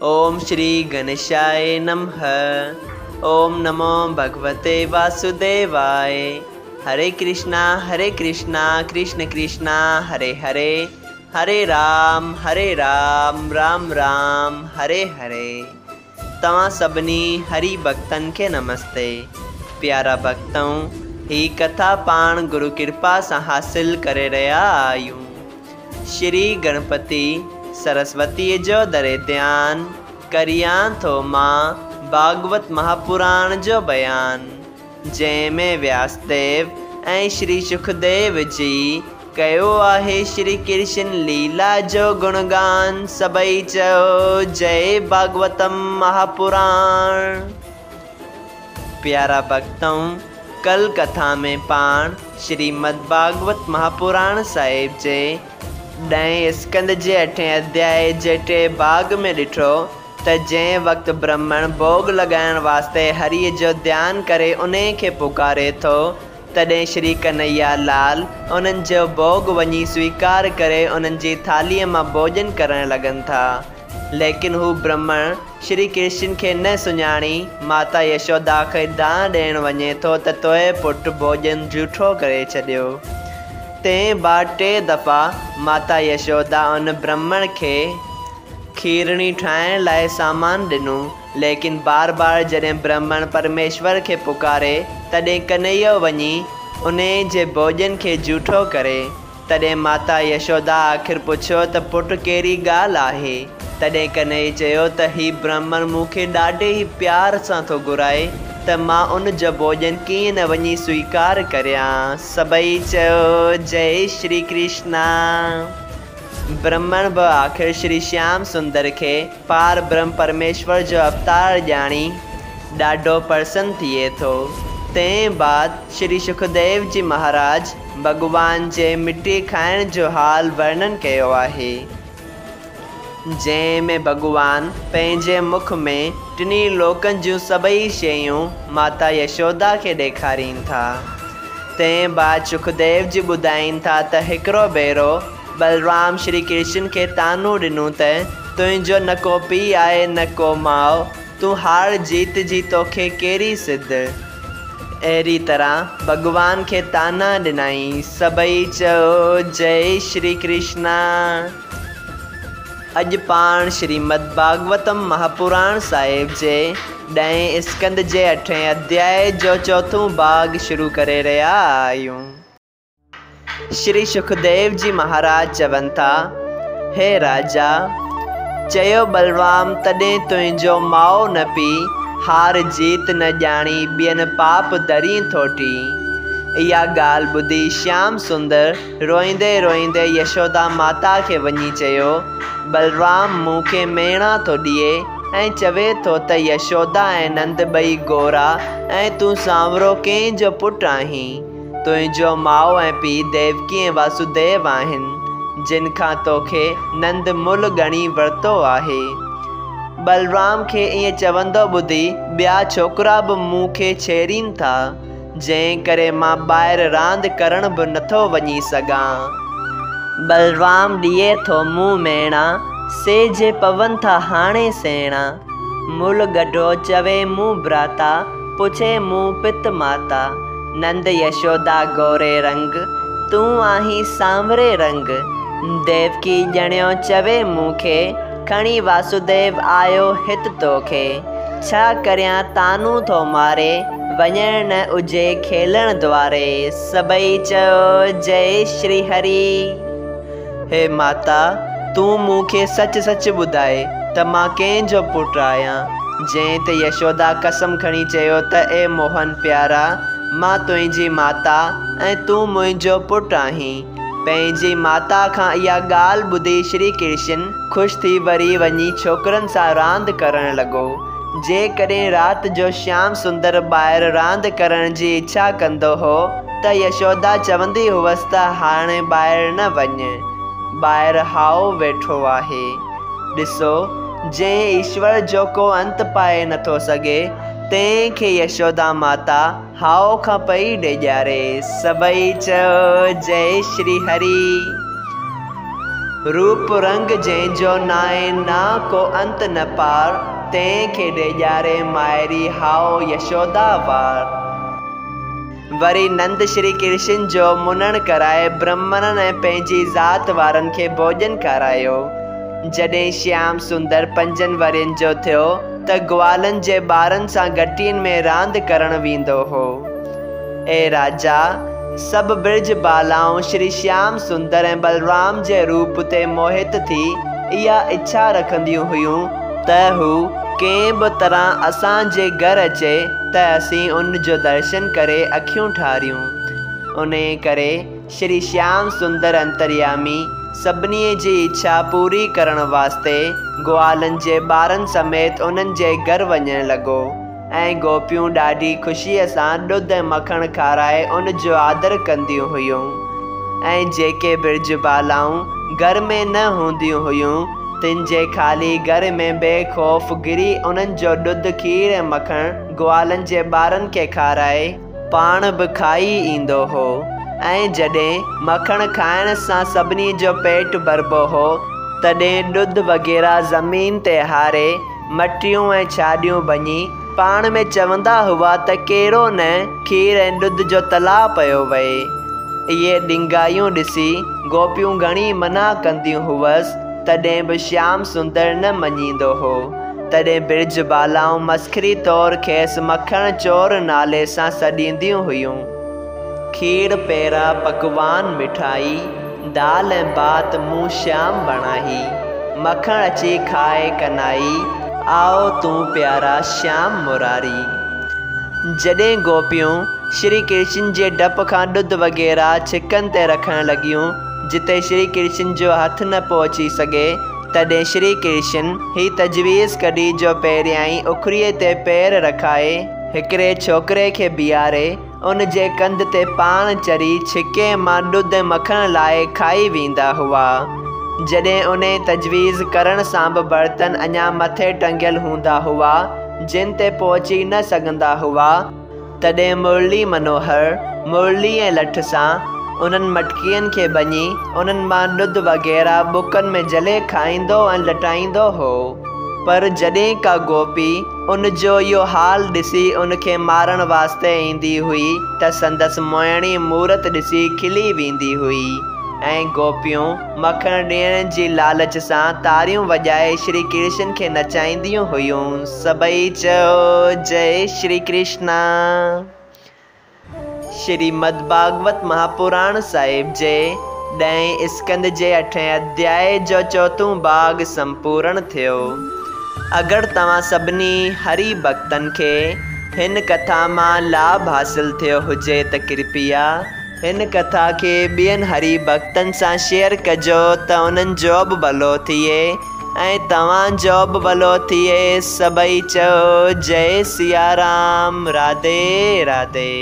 ओम श्री गणेशाय नमः। ओम नमो भगवते वासुदेवाय। हरे कृष्णा कृष्ण कृष्णा हरे हरे, हरे राम राम राम हरे हरे। तव्हां सभिनी हरि भक्तनि खे नमस्ते। प्यारा भक्तऊं, ही कथा पाण गुरु कृपा सां हासिल करे रहिया आहियूं। श्री गणपति सरस्वतीअ जो दरे ध्यान करियां थो मां भागवत महापुराण जो बयान, जंहिंमें व्यासदेव ऐं श्री सुखदेव जी कयो आहे श्री कृष्ण लीला जो गुणगान। सभई चयो जय भागवतम महापुराण। प्यारा भक्तऊं, कल कथा में पाण श्रीमद् भागवत महापुराण साहिब जे ॾहें स्कंद जे अठें अध्याय जे टे भाग में ॾिठो त जंहिं वक़्तु ब्राह्मण भोग लॻाइण वास्ते हरीअ जो ध्यान करे उन खे पुकारे थो, तॾहिं श्री कन्हैया लाल उन्हनि जो भोग वञी स्वीकार करे उन्हनि जी थालीअ मां भोजन करण लॻनि था। लेकिन हू ब्राह्मण श्री कृष्ण खे न सुञाणी माता यशोदा खे दान ॾियण वञे थो त तोए पुट भोजन जूठो करे छॾियो। तंहिं बाद टे दफ़ा माता यशोदा उन ब्राह्मण खे खीरणी ठाहिण लाइ सामान ॾिनो, लेकिन बार बार जॾहिं ब्राह्मण परमेश्वर खे पुकारे तॾहिं कन्हैयो वञी उन जे भोजन खे जूठो करे। तॾहिं माता यशोदा आख़िर पुछियो त पुट कहिड़ी ॻाल्हि आहे? तॾहिं कन्हैया चयो त ही ब्राह्मण मूंखे ॾाढे ई प्यार सां थो घुराए त मां उन जो भोजन कीअं न वञी स्वीकार करियां। सभई चयो जय श्री कृष्णा। ब्राह्मण बि आख़िर श्री श्याम सुंदर खे पार ब्रह्म परमेश्वर जो अवतार ॼाणी ॾाढो प्रसन्न थिए थो। तंहिं बाद श्री सुखदेव जी महाराज भॻवान जे मिटी खाइण जो हाल वर्णन कयो आहे, जंहिंमें भॻवान पंहिंजे मुख में टिन्ही लोकनि जूं सभई शयूं माता यशोदा खे ॾेखारीनि था। तंहिं बाद सुखदेव जी ॿुधाइनि था त हिकिड़ो भेरो बलराम श्री कृष्ण खे तानो ॾिनो त तुंहिंजो न को पीउ आहे न को माउ, तूं हार जीत जी तोखे कहिड़ी सिध। अहिड़ी तरह भॻवान खे ताना ॾिनाई। सभई चयो जय श्री कृष्णा। अॼु पाण श्रीमद् भागवतम महापुराण साहिब जे ॾहें स्कंद जे अठें अध्याय जो चोथों भाग शुरू करे रहिया आहियूं। श्री सुखदेव जी महाराज चवनि था, हे राजा, चयो बलराम तॾहिं तुंहिंजो माउ न पीउ हार जीत न ॼाणी ॿियनि पाप दरी थोटी। इहा ॻाल्हि ॿुधी श्याम सुंदर रोईंदे रोईंदे यशोदा माता खे वञी चयो, बलराम मूंखे मेणा थो ॾिए ऐं चवे थो त यशोदा ऐं नंद ॿई गोरा ऐं तूं सांवरो कंहिंजो पुटु आहीं। तुंहिंजो माउ ऐं पीउ देवकी ऐं वासुदेव आहिनि, जिन खां तोखे नंद मुल ॻणी वरितो आहे। बलराम खे ईअं चवंदो ॿुधी ॿिया छोकिरा बि मूंखे छेड़ीनि था, जंहिं करे मां ॿाहिरि रांदि करण बि नथो वञी सघां। बलराम ॾिए थो मूं मेणा, से जे पवनि था हाणे सेणा। मुल गढो चवे मूं भ्राता, पुछे मूं पित माता। नंद यशोदा गोरे रंग, तूं आहीं सांवरे रंग। देवकी ॼणियो चवे मूंखे, खणी वासुदेव आयो हित तोखे। छा करियां तानू थो मारे, वञण न उजे खेलण द्वारे। सभई चयो जय श्री हरि। हे माता, तूं मूंखे सच सच ॿुधाए त मां कंहिंजो पुटु आहियां। जंहिं ते यशोदा कसम खणी चयो त ए मोहन प्यारा, मां तुंहिंजी माता ऐं तूं मुंहिंजो पुटु आहीं। पंहिंजी माता खां इहा ॻाल्हि ॿुधी श्री कृष्ण ख़ुशि थी वरी वञी छोकिरनि सां रांदि करण लॻो। जेकॾहिं राति जो श्याम सुंदर ॿाहिरि रांदि करण जी इच्छा कंदो हो त यशोदा चवंदी हुअसि त हाणे ॿाहिरि न वञ, ॿाहिरि how वेठो आहे। ॾिसो, जंहिं ईश्वर जो को अंत पाए नथो सघे, तंहिंखे यशोदा माता how खां पई ॾेॼारे। सभई चयो जय श्री हरि। روپ رنگ جنهن جو ناهي نه ڪو انت نه پار، تنهن کي ڊيڄاري مائري هاء يشودا وار. وري نند شري ڪرشن جو منڻ ڪرائي برهمڻن ۽ پنهنجي ذات وارن کي ڀوڄن کارايو. جڏهن شيام سندر پنجن ورهين جو ٿيو ته گوالن جي ٻارن سان گهٽين ۾ راند ڪرڻ ويندو هو. اي راجا! سڀ برج بالائون شري شيام سندر ۽ بلرام جي روپ تي موهت ٿي اها اڇا رکنديون هيون ته هو ڪنهن به طرح اسان جي گهر اچي ته اسين ان جو درشن ڪري اکيون ٺاريون. انهيء ڪري شري شيام سندر انتريامي سڀني جي اڇا پوري ڪرڻ واسطي گوالن جي ٻارن سميت انهن جي گهر وڃڻ لڳو ۽ گوپيون ڏاڍي خوشيء سان ڏڌ ۽ مکڻ کارائي ان جو آدر ڪنديون هيون ۽ جيڪي برج بالائون گهر ۾ نه هونديون هيون تن جي خالي گهر ۾ بي خوف گهڙي انهن جو ڏڌ کير ۽ مکڻ گوالن جي ٻارن کي کارائي پاڻ به کائي ايندو هو ۽ جڏهن مکڻ کائڻ سان سڀني جو پيٽ ڀربو هو، تڏهن ڏڌ وغيره زمين تي هاري، مٽيون ۽ ڇاڏيون ڀڃي، پاڻ ۾ چوندا هئا ته ڪهڙو نه کير ۽ ڏڌ جو تلاء پيو وهي. اهي ڏنگايون ڏسي گوپيون گهڻي منع ڪنديون هئس، تڏهن به شيام سندر نه مڃيندو هو. تڏهن برج بالائون مسخري طور کيس مکڻ چور نالي سان سڏينديون هيون. کير پيرا پڪوان مٺائي، دال ۽ ڀات مون شيام بڻائي. مکڻ اچي کاء ڪنائي، آء تون پيارا شيام مراري. جڏهن گوپيون شري ڪرشن جي ڊپ کان ڏڌ وغيره ڇڪن تي رکڻ لڳيون، جتي شري ڪرشن جو هٿ نه پهچي سگهي، تڏهن شري ڪرشن هي تجويز ڪڍي جو پهريائين اکريء تي پير رکائي، هڪڙي ڇوڪري کي بيهاري، ان جي ڪنڌ تي پاڻ چڙهي ڇڪي مان ڏڌ ۽ مکڻ لاهي کائي ويندا هئا. جڏهن انهي تجويز ڪرڻ سان به برتن اڃا مٿي ٽنگيل هوندا هئا، جن تي پهچي نه سگهندا هئا، تڏهن مرلي منوهر مرلي ۽ لٺ سان انهن مٽڪين کي ڀڃي انهن مان ڏڌ وغيره ٻڪن ۾ جهلي کائيندو ۽ لٽائيندو هو. پر جڏهن ڪا گوپي ان جو اهو حال ڏسي ان کي مارڻ واسطي ايندي هئي ته سندس موهڻي مورت ڏسي کلي ويندي هئي ۽ گوپيون مکڻ ڏيڻ جي لالچ سان تاڙيون وڄائي شري ڪرشن کي نچائينديون هيون. سڀئي چئو جئي شري ڪرشنا. شريمد ڀاڳوت مهاپراڻ صاحب جي ڏهين اسڪنڌ جي اٺين اڌيائي جو چوٿون ڀاڳ سمپورڻ ٿيو. اگر توهان سڀني هري ڀڳتن کي هن ڪٿا مان لاڀ حاصل ٿيو هجي ته ڪرپيا هن ڪٿا کي ٻين هري ڀڳتن سان شيئر ڪجو ته انهن جو به ڀلو ٿئي ۽ توهان جو به ڀلو ٿئي سڀئي چئو جئي سيارام راڌي راڌي.